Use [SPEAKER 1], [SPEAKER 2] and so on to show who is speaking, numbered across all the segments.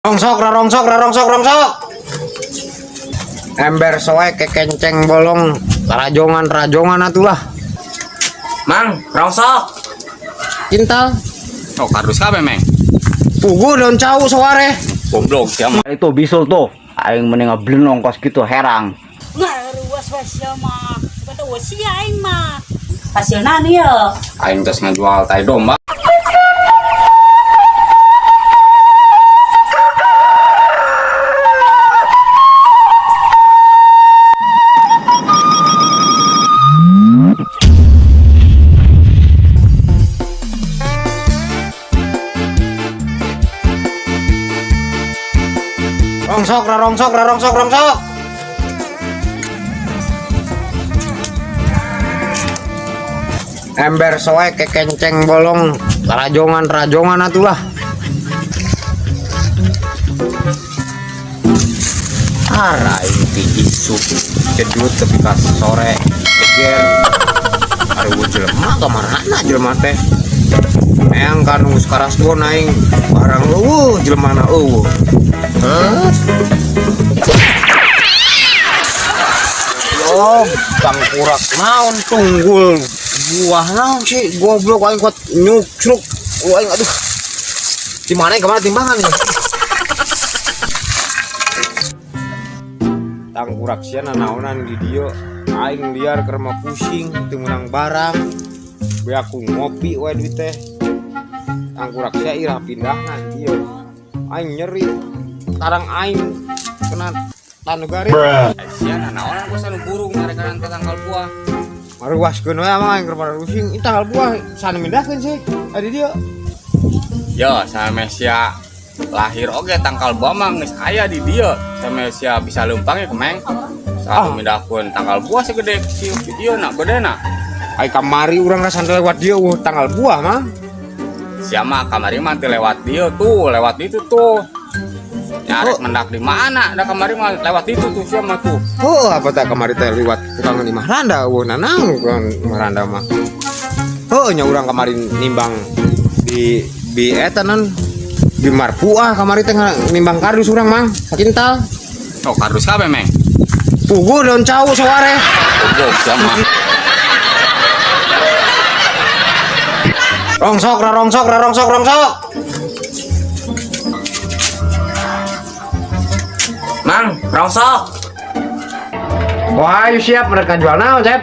[SPEAKER 1] Rongsok, rongsok, rongsok, rongsok. Ember soek kekenceng bolong, rajongan rajongan atulah.
[SPEAKER 2] Mang, rongsok.
[SPEAKER 1] Kintal.
[SPEAKER 2] Oh, kardus kabeh, Meng.
[SPEAKER 1] Pugu daun cau soware.
[SPEAKER 2] Goblok sia mah.
[SPEAKER 3] Itu bisul tuh aing mending ngeblenong kos gitu herang.
[SPEAKER 4] Ngaruas wae sia mah. Kata we sia aing mah. Hasilna nih ya.
[SPEAKER 2] Aing tos ngajual tai domba.
[SPEAKER 1] Rongsok, rongsok, rongsok, rongsok. Ember soek kekenceng bolong, rajongan rajongan atulah. Arai ti isuk cedut tepi ka sore geger. Ari jelema ka marana jelema teh. Eyang kan geus karasbon aing barang eueuh jelemana eueuh. Oh, tangkurak naon tunggul buah naon sih goblok aing kuat nyucruk aing aduh. Di mana kemana timbangan nih? Tangkurak sia naonan di dieu aing liar keur mah pusing teu meunang barang. Be aku ngopi we duit teh. Tangkurak sia irah pindahna di dieu. Aing nyeri tarang aing kena tanu garis.
[SPEAKER 2] Sia naonan bos anu burung ngarekan ka tangkal buah.
[SPEAKER 1] Maruaskeun we mah aing keur pusing. Ih tanggal buah sana mindahkeun sih. Adi dieu.
[SPEAKER 2] Yo, sampe sia lahir oge tangkal buah mah geus aya di dieu. Sampe sia bisa leumpang ya kemeng.
[SPEAKER 1] Ah.
[SPEAKER 2] Saat mindahkeun tangkal buah segede si di dieu na bedena.
[SPEAKER 1] Ai kamari urang rasana lewat dieu eueuh tanggal buah mah.
[SPEAKER 2] Sia mah kamari mah teu lewat dieu tuh, lewat itu tuh. Nyarek
[SPEAKER 1] Oh.
[SPEAKER 2] mendak di mana? Da kamari mah lewat itu tuh sia mah tuh.
[SPEAKER 1] Oh, apa tak kamari teh lewat tukang di Mahranda eueuh nanang tukang Mahranda mah. Heuh nya urang kamari nimbang di eta non di Marpuah kamari teh nimbang kardus urang mah sakintal.
[SPEAKER 2] Oh, kardus kabeh, Meng.
[SPEAKER 1] Puguh daun cau soware.
[SPEAKER 2] Goblok sia mah.
[SPEAKER 1] Rongsok, rongsok, rongsok, rongsok.
[SPEAKER 2] Mang, rongsok.
[SPEAKER 1] Wah, ayo siap mereka jual naon, Cep?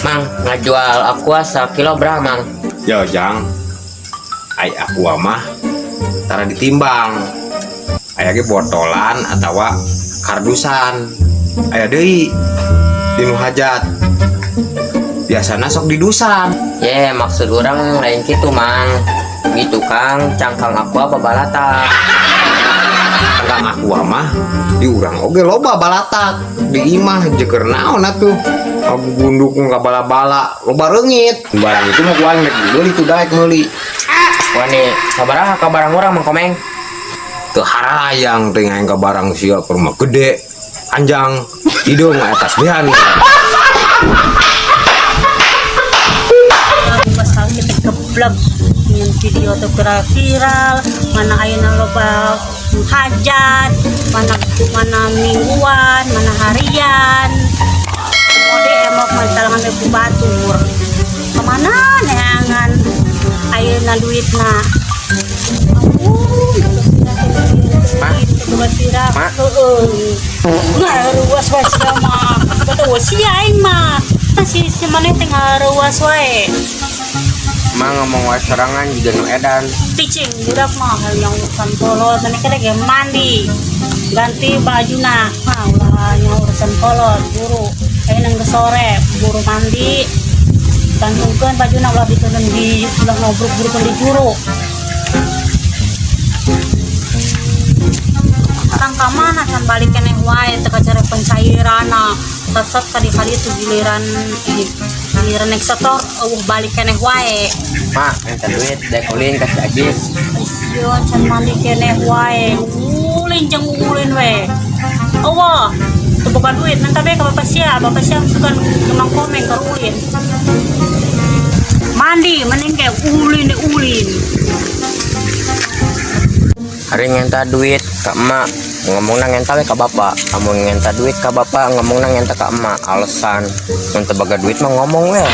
[SPEAKER 5] Mang, ngajual aqua sakilo berapa, Mang?
[SPEAKER 1] Yo, Jang. Ai aqua mah tara ditimbang. Aya ge botolan atawa kardusan. Aya deui di nu hajat. Biasana sok didusan.
[SPEAKER 5] Ye, maksud orang lain gitu, Mang. Gitu, Kang, cangkang aqua babalata.
[SPEAKER 1] Kang aqua mah di urang oge loba balatak di imah jeger naon atuh. Aku gunduk ka bala-bala loba reungit. Barang itu mah ku aing rek dibeuli tuh daek meuli.
[SPEAKER 5] Wah nih, sabaraha ka barang urang, Mang Komeng?
[SPEAKER 1] Teu harayang teh aing ka barang sia ke rumah gede panjang hidung atas behan.
[SPEAKER 4] Pasal kita geblek nyen video tuh viral viral mana ayeuna loba hajat mana mana mingguan mana harian mode emok mantalangan ku batur kemana neangan ayeuna duitna.
[SPEAKER 5] Ma. Ma.
[SPEAKER 4] Ngaruas wae sia mah. Kata we sia aing mah. Si si maneh teh ngaruas wae.
[SPEAKER 1] Mang ngomong wae sorangan juga nu edan.
[SPEAKER 4] Picing budak mah yang urusan kolot maneh kena ge mandi. Ganti bajuna. Ah ulah nya urusan kolot buru. Ayeuna geus sore buru mandi. Gantungkeun bajuna ulah diteun di ulah ngobrol-ngobrol di juru. Kang ka mana can balik keneh wae teu kacare pencairanna. Sat-sat kali-kali itu giliran giliran nek setor eueuh balik keneh wae.
[SPEAKER 5] Mak, minta duit, dek ulin kasih Ajis.
[SPEAKER 4] Iya, can mandi keneh wae. Ulin jeung ulin we. Eueuh, teu boga duit minta be ka bapak sia, bapak sia sugan gemang komeng keur ulin. Mandi mending ke ulin ulin.
[SPEAKER 5] Ari ngenta duit ka emak, ngomongna ngenta we ka bapak. Lamun ngenta duit ka bapak, ngomongna ngenta ka emak. Alasan mun teu boga duit mah ngomong we.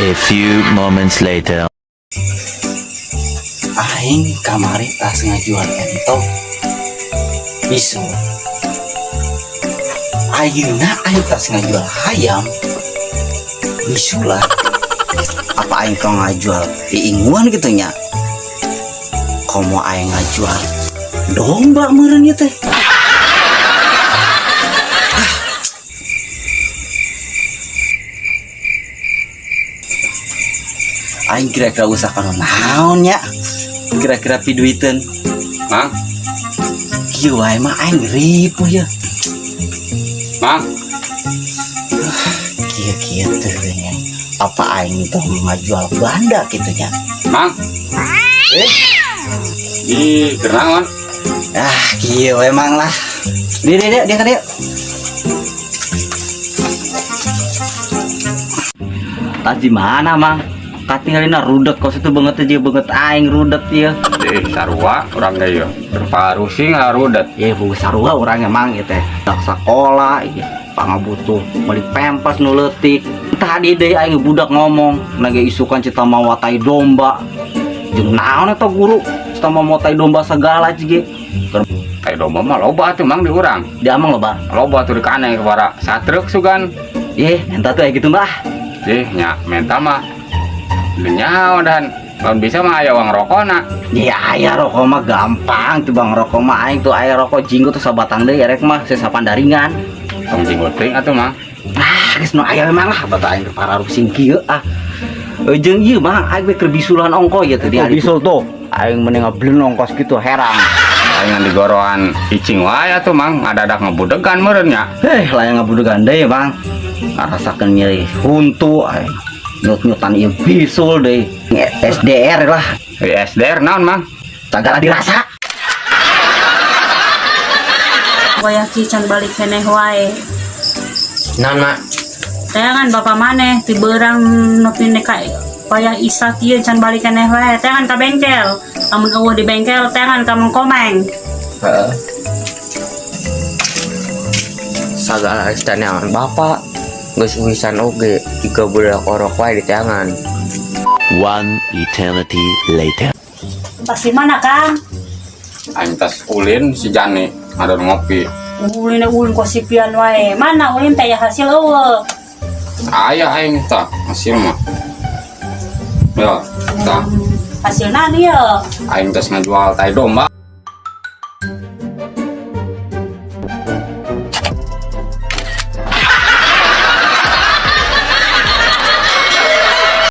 [SPEAKER 6] A few moments later.
[SPEAKER 7] Aing kamari tas ngajual entog bisul. Ayeuna aing tas ngajual hayam bisulan. Apa aing tong ngajual iinguan gitu nya? Komo aing ngajual domba meureun ieu teh. Ah. Aing kira-kira usaha kanu naon nya? Kira-kira piduiteun.
[SPEAKER 2] Mang,
[SPEAKER 7] Kieu wae mah aing ripuh ya.
[SPEAKER 2] Mang,
[SPEAKER 7] Kieu-kieu teh nya. Apa aing tong ngajual banda gitu nya?
[SPEAKER 2] Mang. Eh. Di kenaon?
[SPEAKER 7] Ah, kieu we mang lah. Dia dia dia dia kan dia. Tas di mana, Mang? Katingalina rudet kos itu banget aja banget aing rudet ya.
[SPEAKER 2] Eh, sarua urang ge ieu. Parusing harudet.
[SPEAKER 7] Ya buku sarua urang emang gitu teh. Tak sekolah iya, pangabutuh meuli pempes nu leutik. Tadi deui aing budak ngomong, nage isukan cita mawa tai domba. Jeung naon eta guru? Cita mawa tai domba segala ge.
[SPEAKER 2] Tai domba mah loba atuh Mang di urang.
[SPEAKER 7] Di amang loba.
[SPEAKER 2] Loba atuh di kana kebara satruk sugan.
[SPEAKER 7] Ih, menta tuh kayak gitu mbah.
[SPEAKER 2] Ih, nya menta mah. Nyaho dan lamun bisa mah aya uang rokona.
[SPEAKER 7] Ya aya rokok mah gampang tuh bang, rokok mah aing tuh aya rokok jinggo tuh sabatang deui erek mah sesapan daringan.
[SPEAKER 2] Tong jinggo teuing atuh mah.
[SPEAKER 7] Ah, geus nu aya memang lah bata aing pararusing kieu ah. Jeung ieu mah aing we keur bisulan ongko ieu teh di hari
[SPEAKER 3] Bisul tuh. Aing mending ngeblen ongkos gitu herang.
[SPEAKER 2] Aing ngan digoroan cicing wae atuh Mang, ngadadak ngebudegan meureun nya.
[SPEAKER 7] Heh, layan ngabudegan deui bang. Ngarasakeun nyeri huntu aing. Nyut-nyutan ieu bisul deui. SDR lah.
[SPEAKER 2] Eh, SDR naon Mang?
[SPEAKER 7] Sagala dirasa.
[SPEAKER 4] Wayah ki can balik keneh wae.
[SPEAKER 5] Naon, Mak?
[SPEAKER 4] Teangan bapak maneh ti beurang nepi ka wayah isa kieu can balik keneh wae. Teangan ka bengkel. Lamun eueuh di bengkel teangan ka Mang Komeng.
[SPEAKER 5] Heeh. Sagala geus neangan bapak. Geus uisan oge jiga budak orok wae di teangan.
[SPEAKER 6] One eternity later.
[SPEAKER 4] Tas di mana, Kang?
[SPEAKER 2] Aing tas ulin si Jani ngadon ngopi.
[SPEAKER 4] Ulin ulin kosipian wae. Mana ulin teh ya hasil eueuh.
[SPEAKER 2] Aya aing tah hasil mah. Ya, tah
[SPEAKER 4] Hasilna dia.
[SPEAKER 2] aing tas ngajual tai domba.